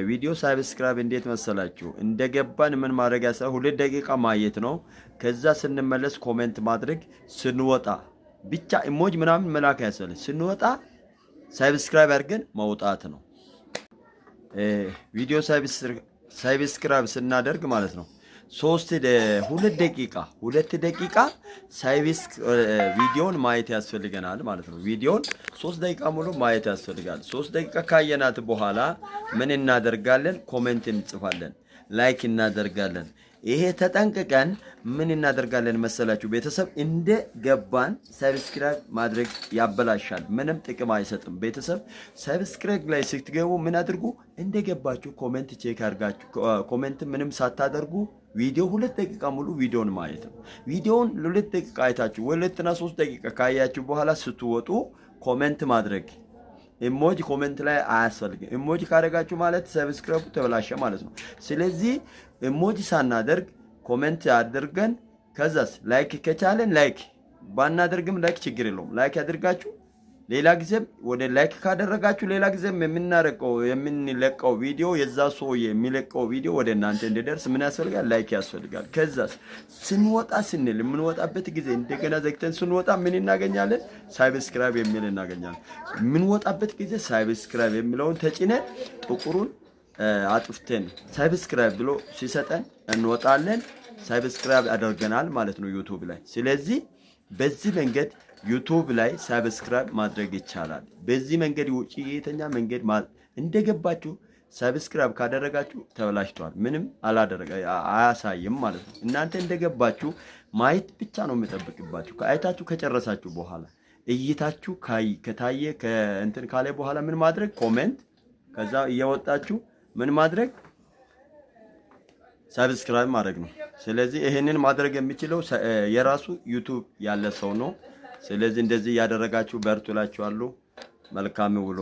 ቪዲዮ subscribe እንዴት መሰላችሁ? እንደገባን ምን ማድረግ ያሰ 2 ደቂቃ ማየት ነው። ከዛ ስንመለስ comment ማድረግ፣ ስንወጣ ብቻ emoji ምናምን መላክ ያስፈልግ። ስንወጣ subscribe አድርገን መውጣት ነው። ቪዲዮ subscribe ስናደርግ ማለት ነው ሶስት 2 ደቂቃ 2 ደቂቃ ቪዲዮን ማየት ያስፈልገናል ማለት ነው። ቪዲዮን 3 ደቂቃ ሙሉ ማየት ያስፈልጋል። 3 ደቂቃ ካየናት በኋላ ምን እናደርጋለን? Comment እንጽፋለን፣ like እናደርጋለን። ይሄ ተጠንቅቀን ምን እናደርጋለን መሰላችሁ ቤተሰብ? እንደ ገባን subscribe ማድረግ ያበላሻል፣ ምንም ጥቅም አይሰጥም። ቤተሰብ፣ subscribe ላይ ስትገቡ ምን አድርጉ? እንደገባችሁ comment check አድርጋችሁ comment ምንም ሳታደርጉ ቪዲዮ 2 ደቂቃ ሙሉ ቪዲዮን ማየት ነው። ቪዲዮን 2 ደቂቃ አይታችሁ 2ና 3 ደቂቃ ካያችሁ በኋላ ስትወጡ comment ማድረግ፣ emoji comment ላይ አያስፈልግም። Emoji ካደረጋችሁ ማለት subscribe ኡ ተበላሸ ማለት ነው። ስለዚህ emoji ሳናደርግ comment አድርገን ከዛስ like ከቻለን like ባናደርግም like ችግር የለውም። Like አድርጋችሁ ሌላ ጊዜም ወደ like ካደረጋችሁ ሌላ ጊዜም የምናረቀው የምንለቀው ቪዲዮ የዛ ሰውዬ የሚለቀው ቪዲዮ ወደ እናንተ እንዲደርስ ምን ያስፈልጋል? Like ያስፈልጋል። ከዛስ ስንወጣ ስንል የምንወጣበት ጊዜ እንደገና ዘግተን ስንወጣ ምን እናገኛለን? Subscribe የሚል እናገኛለን። የምንወጣበት ጊዜ subscribe የሚለውን ተጭነን ጥቁሩን አጥፍተን subscribe ብሎ ሲሰጠን እንወጣለን። Subscribe አድርገናል ማለት ነው YouTube ላይ። ስለዚህ በዚህ መንገድ YouTube ላይ subscribe ማድረግ ይቻላል። በዚህ መንገድ ውጪ የተኛ መንገድ እንደገባችሁ subscribe ካደረጋችሁ ተበላሽቷል። ምንም አላደረገ አያሳይም ማለት ነው። እናንተ እንደገባችሁ ማየት ብቻ ነው የሚጠበቅባችሁ። ከአይታችሁ ከጨረሳችሁ በኋላ እይታችሁ ከታየ ከእንትን ካለ በኋላ ምን ማድረግ? Comment፣ ከዛ እየወጣችሁ ምን ማድረግ? Subscribe ማድረግ ነው። ስለዚህ ይሄንን ማድረግ የሚችለው የራሱ YouTube ያለ ሰው ነው። ስለዚህ እንደዚህ እያደረጋችሁ በርቱ እላችኋለሁ። መልካም ውሎ።